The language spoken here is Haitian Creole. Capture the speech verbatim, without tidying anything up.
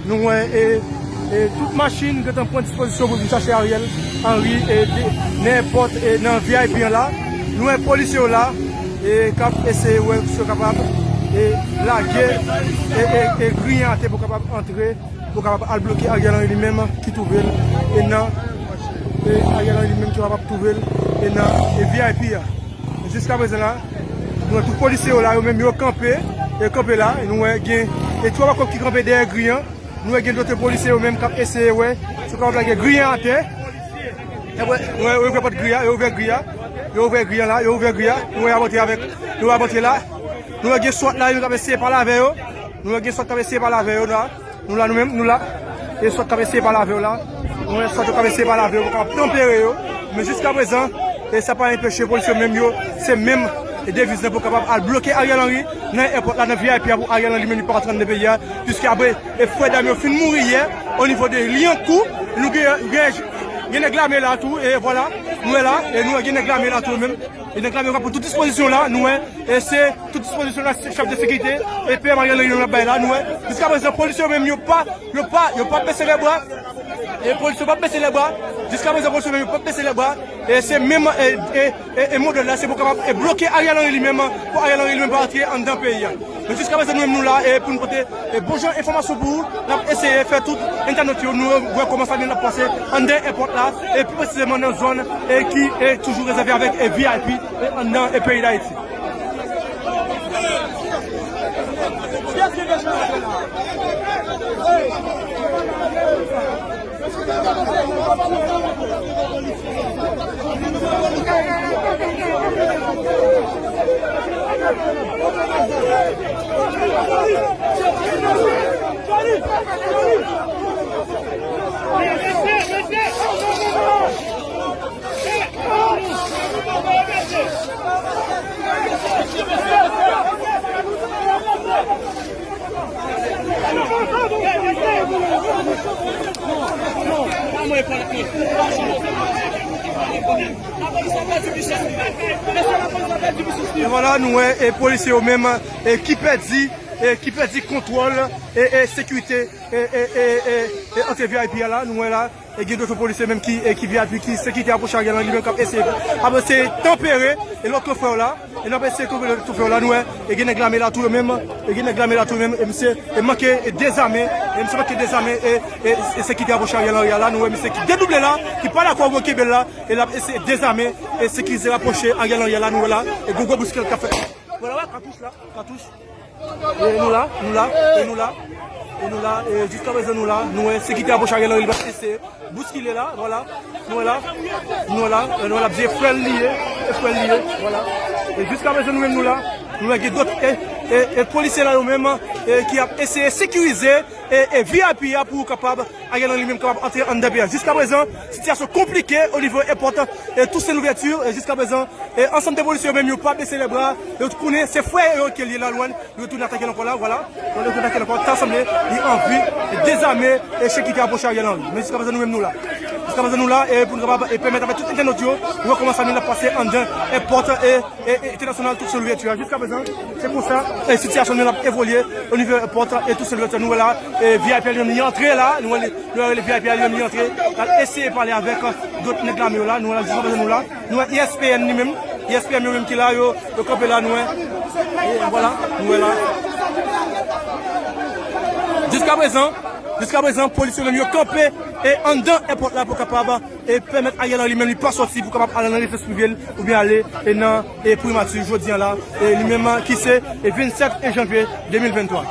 Nou wè e, e tout machin gentan pran dispozisyon pou vin chache Ariel Henry e de, nenpòt e nan V I P an la. Nou wè polisye yo la e k ap eseye wè si yo kapab e lage e, e, e griyen atè pou kapab antre, pou kapab al bloke Ariel Henry li menm ki twouve l e nan e Ariel Henry li menm ki kapab twouve l e nan e V I P a. Jiska prezan la, nou wè tout polisye yo la, yo menm yo kanpe, yo kanpe la, e nou wè gen e twa makòk ki kanpe dèyè griyen. Nou wè gen dòt polisye yo menm k ap eseye wè si yo kapab lage griyen atè. Epi, nou wè, yo ouvè pòt griyen, yo ouvè griyen, yo ouvè griyen la, yo ouvè griyen, nou wè y ap antre avèk, yo ap antre la. Nou wè gen swat la, yo k ap eseye pale avè yo. Nou wè gen swat k ap eseye pale avè yo la. Nou la, nou menm, nou la. E swat k ap eseye pale avè yo la. Nou wè swat yo k ap eseye pale avè yo, k ap tanpere yo. Men jiska prezan, e sa pa enpeche polisye yo menm yo, se menm e deviz nan pou kapab al bloke Ariel Henry nan èpòt la, nan V I P a pou Ariel Henry menm li pa rantre anndan peyi a. Piske apre, e frè dam yo fin mouri yè, o nivo de Lyankou, nou gen, gen, gen nèg lame la tou, e vwala, nou wè la, e nou wè gen nèg lame la tou menm. E nèg lame yo ka pran tout dispozisyon la, nou wè, e se tout dispozisyon la, se chèf de sekirite, e P M Ariel Henry menm l ap bay la, nou wè. Jiska prezan, polisye yo menm yo pa, yo pa, yo pa bese lè bra. E polisye yo pa bese lè bra. Jiska prezan, polisye yo menm yo pa bese lè bra. E se menm, e, e, e, e modèl la, se pou kapab, e bloke Ariel Henry li menm, pou Ariel Henry li menm pa antre anndan peyi a. Men jiska prezan, nou menm nou la, e pou n pote, e bon jan enfòmasyon pou ou, n ap eseye fè tout entènot yo, nou wè kòman sa vin ap pase anndan èpòt la, e pi presizeman nan zòn, e ki, e toujou rezève avèk, e V I P, e anndan, e peyi Dayiti. E vwala, nou wè, e polisye yo menm, e ki pèdi, e ki pèdi kontwòl, e, e sekirite, e, e, e, e, e antre V I P a la, nou wè la. E gen dòt polisye menm ki, e ki V I P, ki sekirite apwoche Ariel Henry li menm k ap eseye, ap eseye tanpere, e lòt frè w la, e n ap eseye tanpere lòt frè w la, nou wè, e gen nèg lame la tou yo menm, e gen nèg lame la tou yo menm, e misye, e manke, e dezame, e misye manke dezame, e, e, e sekirite apwoche Ariel Henry a la, nou wè misye ki dedouble la, ki pa dakò pou kenbe l la, e l ap eseye dezame, e sekirite apwoche Ariel Henry a la, nou wè la, e gwo gwo bouskilad k ap fèt. Vwala, wè, katouch la, katouch. E nou la, nou la, e nou la, e nou la, e jiska prezan nou la, nou wè sekirite apwoche Ariel Henry, li pa eseye bouskile la, vwala, nou wè la, nou wè la, e nou wè la, se frè l li ye, se frè l li ye, vwala. E jiska prezan nou menm nou la, nou wè gen dòt, e, e, e polisye la yo menm, e ki ap eseye sekirize, e, e V I P a pou kapab Ariel Henry li menm kapab antre anndan peyi a. Jiska prezan, sitiyasyon konplike o nivo èpòt, e Toussaint Louverture, e jiska prezan, e ansanm de polisye yo menm yo pa bese lè bra, yo konnen se frè yo ke li ye la, Lwann, yo tounen atake l ankò la, vwala. Yo tounen atake l ankò, ta sanble, li anvi dezame e sekirite apwoche Ariel Henry. Men jiska prezan nou menm nou la. Jiska prezan nou la, e pou nou kapab, e pèmèt avèk tout entènot yo, wè kòman sa vin ap pase anndan èpòt, e e, e, entènasyonal Toussaint Louverture a. Jiska prezan, se konsa, e, sitiyasyon nou ap evolye o nivo èpòt e Toussaint Louverture. Nou wè la, e, V I P a li menm li antre la, nou wè, nou wè V I P a li menm li antre, l ap eseye pale avèk, e, dòt nèg lame yo la, nou wè la, jiska prezan nou la, nou wè I S P N li menm, I S P N yo menm ki la, yo, yo kanpe la, nou wè, e, vwala, nou wè la. Jiska prezan, jiska prezan, polis yo menm yo kanpe, e, anndan èpòt la pou kapab e pèmèt Ariel Henry li menm li pa sòti pou kapab ale nan rezidans prive l oubyen ale e nan e primati jodi a la, e li menm ki se e vennsèt e janvye de mil venntwa.